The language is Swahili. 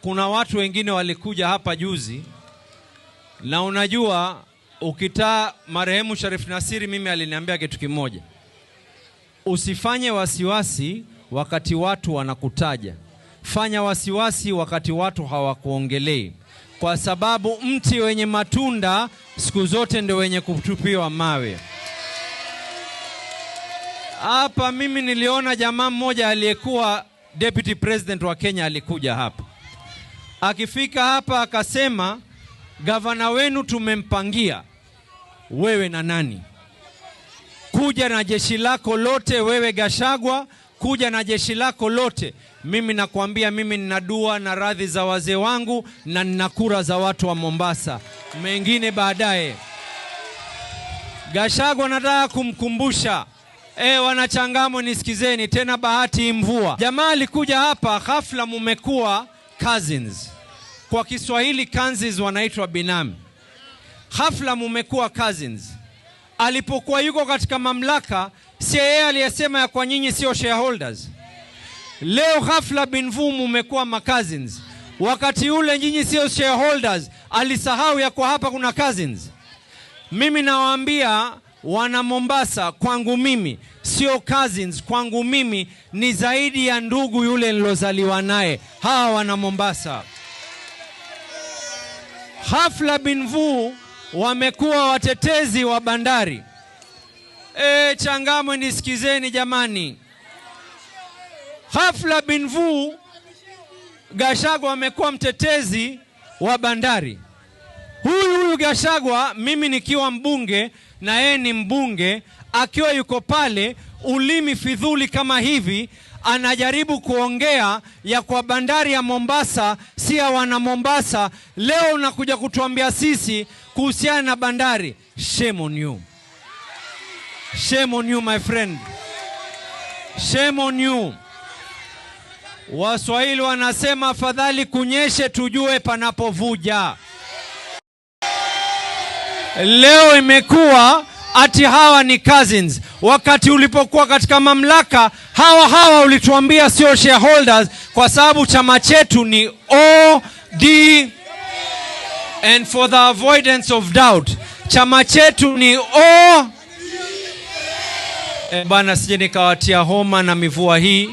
Kuna watu wengine walikuja hapa juzi, na unajua ukitaa marehemu Sharif Nasiri, mimi aliniambia kitu kimoja: usifanye wasiwasi wakati watu wanakutaja, fanya wasiwasi wakati watu hawakuongelei, kwa sababu mti wenye matunda siku zote ndio wenye kutupiwa mawe. Hapa mimi niliona jamaa mmoja aliyekuwa deputy president wa Kenya alikuja hapa. Akifika hapa akasema, "Gavana wenu tumempangia wewe na nani, kuja na jeshi lako lote, wewe Gachagua, kuja na jeshi lako lote." Mimi nakwambia, mimi nina dua na radhi za wazee wangu na nina kura za watu wa Mombasa, mengine baadaye. Gachagua nataka kumkumbusha. Wanachangamwe, nisikizeni tena, bahati mvua. Jamaa alikuja hapa ghafla, mumekuwa cousins. Kwa Kiswahili cousins wanaitwa binamu. Ghafla mumekuwa cousins. Alipokuwa yuko katika mamlaka, si yeye aliyesema ya kwa nyinyi sio shareholders? Leo ghafla bin vuu mumekuwa macousins. Wakati ule nyinyi sio shareholders, alisahau ya kwa hapa kuna cousins. Mimi nawaambia wana Mombasa, kwangu mimi sio cousins, kwangu mimi ni zaidi ya ndugu yule nilozaliwa naye. Hawa wana Mombasa ghafla bin vuu wamekuwa watetezi wa bandari. Changamwe, nisikizeni jamani. Ghafla bin vuu Gachagua amekuwa mtetezi wa bandari. Huyu huyu Gachagua, mimi nikiwa mbunge na yeye ni mbunge, akiwa yuko pale, ulimi fidhuli kama hivi, anajaribu kuongea ya kwa bandari ya Mombasa si ya wana Mombasa. Leo unakuja kutuambia sisi kuhusiana na bandari. Shame on you. Shame on you, my friend. Shame on you. Waswahili wanasema afadhali kunyeshe tujue panapovuja. Leo imekuwa ati hawa ni cousins. Wakati ulipokuwa katika mamlaka, hawa hawa ulituambia sio shareholders, kwa sababu chama chetu ni OD, and for the avoidance of doubt, chama chetu ni O. Bana, sije nikawatia homa na mivua hii.